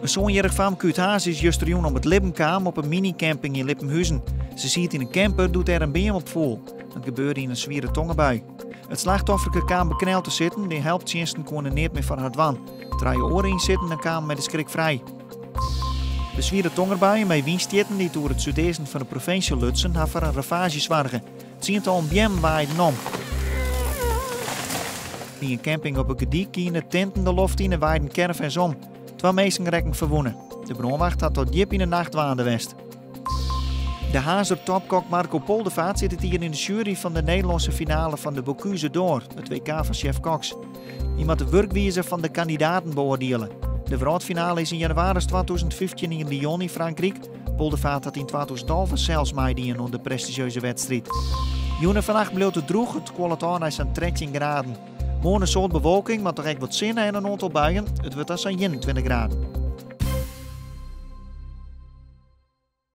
In sânjierrich famke út Harns is justerjûn om it libben kaam op in minicamping yn Lippenhuzen. Se siet yn in camper doe't der in beam op foel. Dat gebeurde yn in swiere tongerbui. It slachtofferke kaam bekneld te sitten, de helptsjinsten koene neat mear foar har dwaan. Trije oare ynsittenden kamen mei de skrik frij. De swiere tongerbuien mei wynstjitten dy't oer it súdeasten fan de provinsje lutsen ha foar in ravaazje soarge. Tsientallen beammen waaiden om. By in camping op 'e Gerdyk giene tinten de loft yn en waaiden caravans om. Twa minsken rekken ferwûne. De brânwacht hat tot djip yn de nacht dwaande west. De Harnzer topkok Marco Poldervaart sit dit jier yn de sjuery fan de Nederlânske finale fan de Bocuse d'Or, it WK fan sjef-koks. Hy moat de wurkwize fan de kandidaten beoardiele. De wrâldfinale is yn jannewaris 2015 yn Lyon yn Frankryk. Poldervaart hat yn 2011 sels meidien oan de prestizjeuze wedstriid. Jûn en fannacht bliuwt it drûch, it kuollet ôf nei sa'n 13 graden. Moarn in soad bewolking, mar toch ek wat sinne en in oantal buien. It wurdt dan sa'n 21 graden.